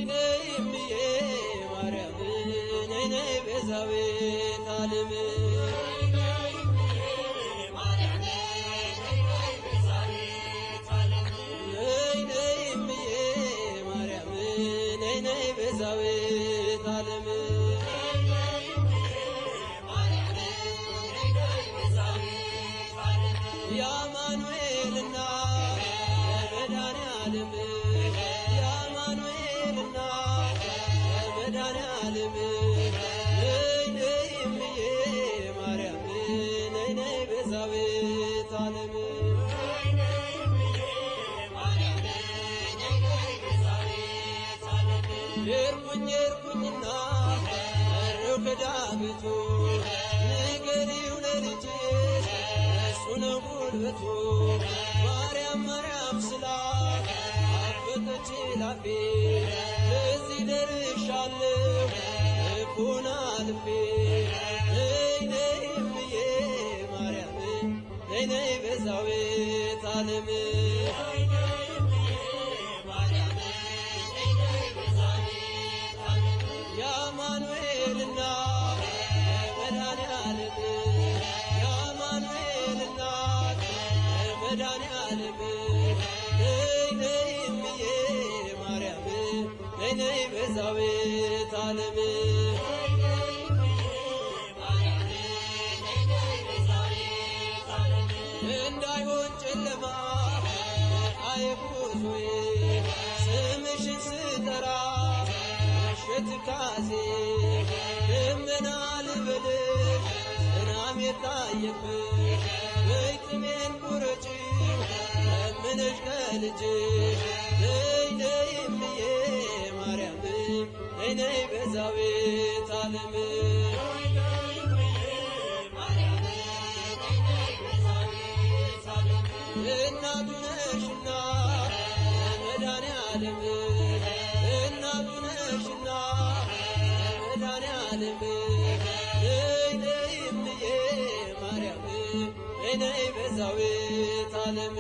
ነይ እምዬ ማርያም ነይ ነይ ቤዛዊተ ዓለም። ነይ ነይ እምዬ ማርያም ነይ ነይ ቤዛዊተ ዓለም። የአማኑኤል እናት የመድኃኔዓለም፣ የአማኑኤል እናት የመድኃኔዓለም፣ ነይ ነይ እምዬ ማርያም ነይ ነይ ቤዛዊተ ዓለም። ሄድኩኝ ሄድኩኝና ቀረሁ ከዳገቱ፣ ንገሪው ለልጅሽ እሱ ነው ጉልበቱ። ማርያም ማርያም ስላት አበጠች ላፌ፣ ለዚህ ደርሻለሁ ልቡን አልፌ። ነይ ነይ እምዬ ማርያም ነይ ነይ ቤዛዊተ ዓለም። የአማኑኤል እናት የመድኃኔዓለም፣ የአማኑኤል እናት የመድኃኔዓለም፣ ነይ ነይ እምዬ ማርያም ነይ ነይ ቤዛዊተ ዓለም። እንዳይሆን ጨለማ አይጉዞዬ፣ ስምሽን ስጠራ ትካዜ፣ ደመና ልበልሽ ዝናም የታየብሽ፣ በይ ቅቤን ቁረጪው ለምነሽ ከልጅሽ። ነይ ነይ እምዬ ማርያም ነይ ነይ ቤዛዊተ ዓለም። እናቱ ነሽና ለመድኃኔዓለም፣ እናቱ ነሽና ለመድኃኔዓለም፣ ነይ ነይ እምዬ ማርያም ነይ ነይ ቤዛዊተ ዓለም።